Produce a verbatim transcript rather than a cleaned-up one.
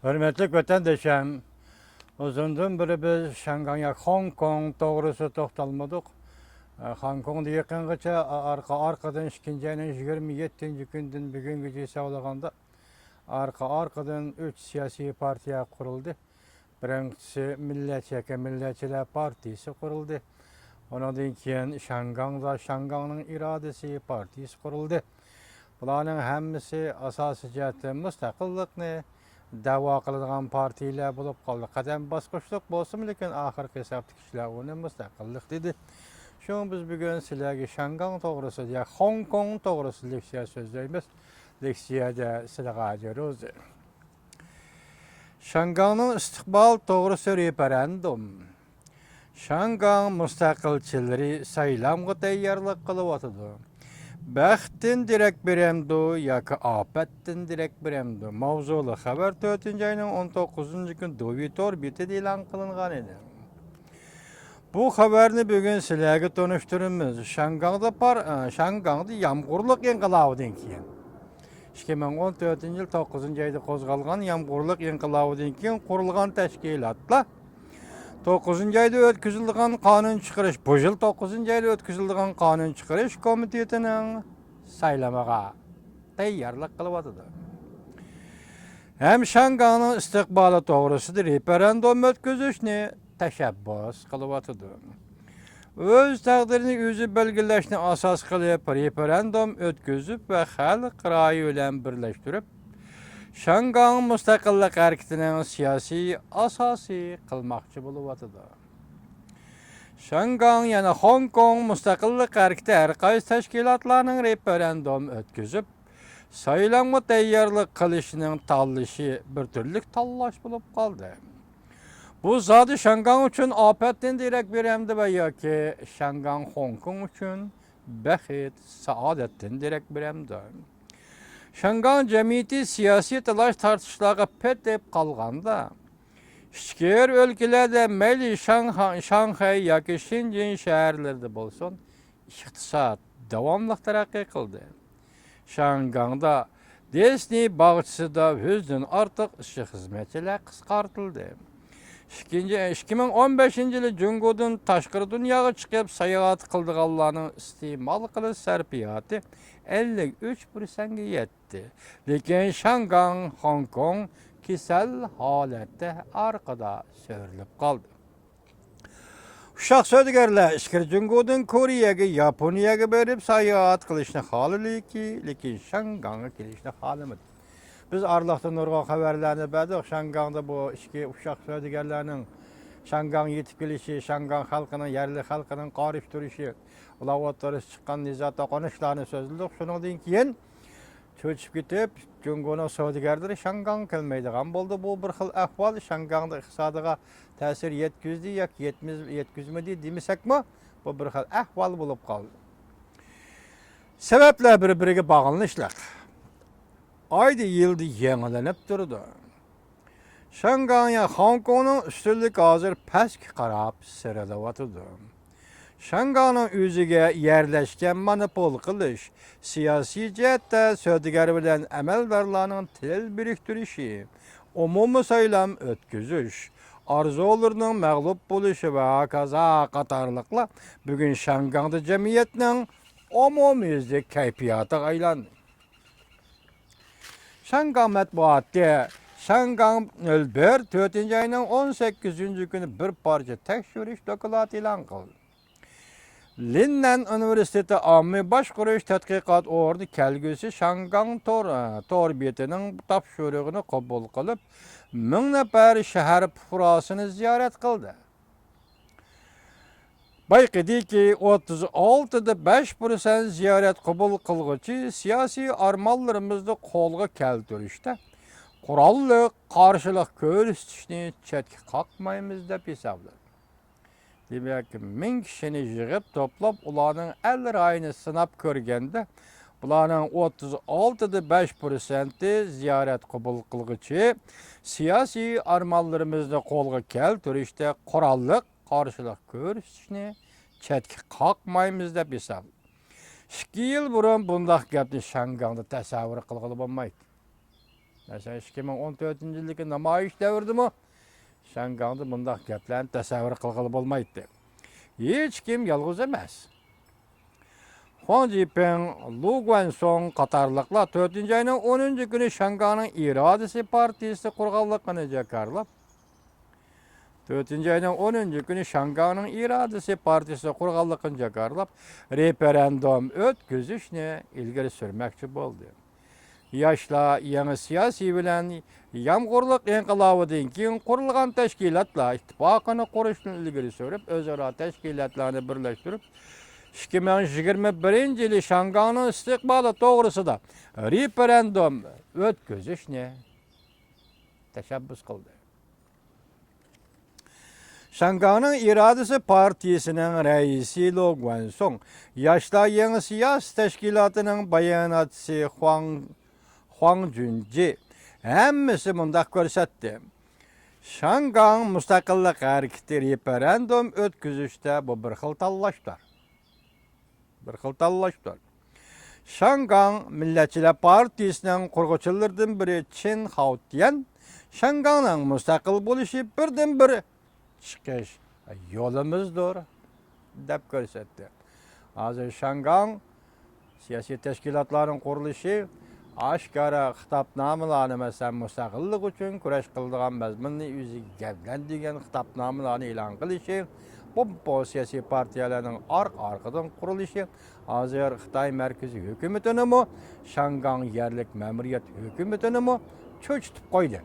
ھۆرمەتلىك ۋەتەندىشىم، ئۇزۇندىن بېرى بىز شياڭگاڭ ياكى خوڭكوڭ توغرىسىدا توختالمىدۇق. خوڭكوڭدا يېقىنغىچە ئارقا-ئارقىدىن ئىككىنچى ئاينىڭ يىگىرمە يەتتىنچى كۈنىدىن بۈگۈنگىچە ھېسابلىغاندا، ئارقا-ئارقىدىن ئۈچ سىياسىي پارتىيە قۇرۇلدى. بىرىنچىسى مىللەتچى ياكى مىللەتچىلەر پارتىيىسى قۇرۇلدى. ئۇنىڭدىن كېيىن شياڭگاڭدا شياڭگاڭنىڭ ئىرادىسى پارتىيىسى قۇرۇلدى. بۇلارنىڭ ھەممىسى ئاساسىي جەھەتتىن مۇستەقىللىقنى دەۋا قىلىدىغان پارتىيىلەر بولۇپ قالدى. قەدەم باسقۇچلۇق بولسىمۇ، لېكىن ئاخىرقى ھېسابتا كىشىلەر ئۇنى مۇستەقىللىق دېدى. شۇڭا بىز بۈگۈن سىلەرگە شياڭگاڭ توغرىسىدا يا خوڭكوڭ توغرىسىدا لېكسىيە سۆزلەيمىز. لېكسىيەدە سىلىغا ھاجى روزى. شياڭگاڭنىڭ ئىستىقبالى توغرىسىدا رېفېرېندۇم. شياڭگاڭ مۇستەقىلچىلىرى سايلامغا تەييارلىق قىلىۋاتىدۇ. بەختتىن دېرەك بېرەمدۇ ياكى ئاپەتتىن دېرەك بېرەمدۇ؟ ماۋزۇلۇق خەۋەر تۆتىنچى ئاينىڭ ئون توققۇزىنچى كۈنى دۇۋى تور بېتىدە ئېلان قىلىنغان ئىدى. بۇ خەۋەرنى بۈگۈن سىلەرگە تونۇشتۇرىمىز. شياڭگاڭدا پار-، ئە، شياڭگاڭدا يامغۇرلۇق ئىنقىلابىدىن كېيىن، ئىككى مىڭ ئون تۆتىنچى يىل توققۇزىنچى ئايدا قوزغالغان يامغۇرلۇق ئىنقىلابىدىن كېيىن قۇرۇلغان تەشكىلاتلار توققۇزىنچى ئايدا ئۆتكۈزۈلىدىغان قانۇن چىقىرىش، بۇ يىل توققۇزىنچى ئايدا ئۆتكۈزۈلىدىغان قانۇن چىقىرىش كومىتېتىنىڭ سايلىمىغا تەييارلىق قىلىۋاتىدۇ. ھەم شياڭگاڭنىڭ ئىستىقبالى توغرىسىدا رېفېرېندۇم ئۆتكۈزۈشنى تەشەببۇس قىلىۋاتىدۇ. ئۆز تەقدىرىنى ئۆزى بەلگىلەشنى ئاساس قىلىپ رېفېرېندۇم ئۆتكۈزۈپ ۋە خەلق رايى بىلەن بىرلەشتۈرۈپ، شياڭگاڭ مۇستەقىللىق ھەرىكىتىنىڭ سىياسىي ئاساسى قىلماقچى بولۇۋاتىدۇ. شياڭگاڭ يەنە خوڭكوڭ مۇستەقىللىق ھەرىكىتى ھەر قايسى تەشكىلاتلارنىڭ رېفېرېندۇم ئۆتكۈزۈپ، سايلامغا تەييارلىق قىلىشىنىڭ تاللىشى بىر تۈرلۈك تاللاش بولۇپ قالدى. بۇ زادى شياڭگاڭ ئۈچۈن ئاپەتتىن دېرەك بېرەمدۇ ۋە ياكى شياڭگاڭ خوڭكوڭ ئۈچۈن بەخت، سائادەتتىن دېرەك بېرەمدۇ؟ شياڭگاڭ جەمئىيىتى سىياسىي تالاش-تارتىشلارغا پېتىپ قالغاندا، ئىچكىرى ئۆلكىلەردە مەيلى شاڭخا-، شاڭخەي ياكى شېنجېن شەھەرلىرىدە بولسۇن، ئىقتىساد داۋاملىق تەرەققىي قىلدى. شياڭگاڭدا دىسنېي باغچىسىدا يۈزدىن ئارتۇق ئىشچى-خىزمەتچىلەر قىسقارتىلدى. ئىككىنچى، ئىككى مىڭ ئون بەشىنچى يىلى جۇڭگودىن تاشقىرى دۇنياغا چىقىپ ساياھەت قىلىدىغانلارنىڭ ئىستېمال قىلىش سەرپىياتى ئەللىك ئۈچ پىرسەنتكە يەتتى. لېكىن شياڭگاڭ، خوڭكوڭ كېسەل ھالەتتە ئارقىدا سۆرىلىپ قالدى. ئۇششاق سودىگەرلەر ئىچكىرى جۇڭگودىن كورېيەگە، ياپونىيەگە بېرىپ ساياھەت قىلىشنى خالىدىكى، لېكىن شياڭگاڭغا كېلىشنى خالىمىدى. بىز ئارىلىقتا نۇرغۇن خەۋەرلەرنى بەردۇق. شياڭگاڭدا بۇ ئىچكى ئۇششاق سودىگەرلەرنىڭ شياڭگاڭ يېتىپ كېلىشى، شياڭگاڭ خەلقىنىڭ، يەرلىك خەلقىنىڭ قارشى تۇرۇشى، ئۇلار ئوتتۇرىسىدا چىققان نىزا توقۇنۇشلارنى سۆزلىدۇق. شۇنىڭدىن كېيىن چۆچۈپ كېتىپ، جۇڭگونىڭ سودىگەرلىرى شياڭگاڭغا كەلمەيدىغان بولدى. بۇ بىر خىل ئەھۋال شياڭگاڭدا ئىقتىسادىغا تەسىر يەتكۈزدى ياكى يەتمىز-، يەتكۈزمىدى دېمىسەكمۇ، بۇ بىر خىل ئەھۋال بولۇپ قالدى. سەۋەبلەر بىر-بىرىگە باغلىنىشلىق. ئايدا، يىلدا يېڭىلىنىپ تۇرىدۇ. شياڭگاڭ يا خوڭكوڭنىڭ ئۈستۈنلۈكى ھازىر پەسكە قاراپ سىرلىۋاتىدۇ. شياڭگاڭنىڭ ئۆزىگە يەرلەشكەن مونوپول قىلىش، سىياسىي جەھەتتە سودىگەر بىلەن ئەمەلدارلارنىڭ تىل بىرىكتۈرۈشى، ئومۇمىي سايلام ئۆتكۈزۈش، ئارزۇلىرىنىڭ مەغلۇپ بولۇشى ۋە ھاكازا قاتارلىقلار بۈگۈن شياڭگاڭدا جەمئىيەتنىڭ ئومۇميۈزلۈك كەيپىياتىغا ئايلاندى. شياڭگاڭ مەتبۇئاتى شياڭگاڭ نۆل بىر تۆتىنچى ئاينىڭ ئون سەككىزىنچى كۈنى بىر پارچە تەكشۈرۈش دوكلاتى ئېلان قىلدى. لىننەن ئۇنىۋېرسىتېتى ئاممىۋى باشقۇرۇش تەتقىقات ئورنى كەلگۈسى شياڭگاڭ تور، تور بېتىنىڭ تاپشۇرۇقىنى قوبۇل قىلىپ، مىڭ نەپەر شەھەر پۇقراسىنى زىيارەت قىلدى. بايقىدىكى، ئوتتۇز ئالتىدە بەش پىرسەنت زىيارەت قوبۇل قىلغۇچى سىياسىي ئارمانلىرىمىزنى قولغا كەلتۈرۈشتە قوراللىق قارشىلىق كۆرسىتىشنى چەتكە قاقمايمىز دەپ ھېسابلىدى. دېمەك، مىڭ كىشىنى يىغىپ توپلاپ، ئۇلارنىڭ ئەل رايىنى سىناپ كۆرگەندە، بۇلارنىڭ ئوتتۇز ئالتىدە بەش پىرسەنتى زىيارەت قوبۇل قىلغۇچى سىياسىي ئارمانلىرىمىزنى قولغا كەلتۈرۈشتە قوراللىق قارشىلىق كۆرسىتىشنى چەتكە قاقمايمىز دەپ ھېسابلىدى. ئىككى يىل بۇرۇن بۇنداق گەپنى شياڭگاڭدا تەسەۋۋۇر قىلغىلى بولمايتتى. مەسىلەن، ئىككى مىڭ ئون تۆتىنچى يىلدىكى نامايىش دەۋرىدىمۇ شياڭگاڭدا بۇنداق گەپلەرنى تەسەۋۋۇر قىلغىلى بولمايتتى. ھېچكىم يالغۇز ئەمەس. خۇاڭ جىپىڭ، لۇ گۇەنسۇڭ قاتارلىقلار تۆتىنچى ئاينىڭ ئونىنچى كۈنى شياڭگاڭنىڭ ئىرادىسى پارتىيىسى قۇرغانلىقىنى جاكارلاپ، تۆتىنچى ئاينىڭ ئونىنچى كۈنى شياڭگاڭنىڭ ئىرادىسى پارتىيىسى قۇرغانلىقىنى جاكارلاپ، رېفېرېندۇم ئۆتكۈزۈشنى ئىلگىرى سۈرمەكچى بولدى. ياشلار يېڭى سىياسىي بىلەن يامغۇرلۇق ئىنقىلابىدىن كېيىن قۇرۇلغان تەشكىلاتلار ئىتتىپاقىنى قۇرۇشنى ئىلگىرى سۈرۈپ، ئۆزئارا تەشكىلاتلارنى بىرلەشتۈرۈپ، ئىككى مىڭ يىگىرمە بىرىنچى يىلى شياڭگاڭنىڭ ئىستىقبالى توغرىسىدا رېفېرېندۇم ئۆتكۈزۈشنى تەشەببۇس قىلدى. شياڭگاڭنىڭ ئىرادىسى پارتىيىسىنىڭ رەئىسى لو گۇەنسۇڭ، ياشلار يېڭى سىياسىي تەشكىلاتىنىڭ باياناتچىسى خۇاڭ، خۇاڭ جۈنجى، ھەممىسى مۇنداق كۆرسەتتى. شياڭگاڭ مۇستەقىللىق ھەرىكىتى رېفېرېندۇم ئۆتكۈزۈشتە بۇ بىر خىل تاللاشتۇر. بىر خىل تاللاشتۇر. شياڭگاڭ مىللەتچىلەر پارتىيىسىنىڭ قۇرغۇچىلىرىدىن بىرى چېن خاۋتيەن شياڭگاڭنىڭ مۇستەقىل بولۇشى بىردىنبىر چىقىش يولىمىزدۇر، دەپ كۆرسەتتى. ھازىر شياڭگاڭ سىياسىي تەشكىلاتلارنىڭ قۇرۇلۇشى ئاشكارا خىتابنامىلارنى، مەسىلەن، مۇستەقىللىق ئۈچۈن كۈرەش قىلىدىغان مەزمۇننى ئۆزىگە گەۋدىلەندۈرگەن خىتابنامىلارنى ئېلان قىلىشى، بۇ، بۇ سىياسىي پارتىيەلەرنىڭ ئارقا-ئارقىدىن قۇرۇلۇشى ھازىر خىتاي مەركىزىي ھۆكۈمىتىنىمۇ، شياڭگاڭ يەرلىك مەمۇرىيەت ھۆكۈمىتىنىمۇ چۆچۈتۈپ قويدى.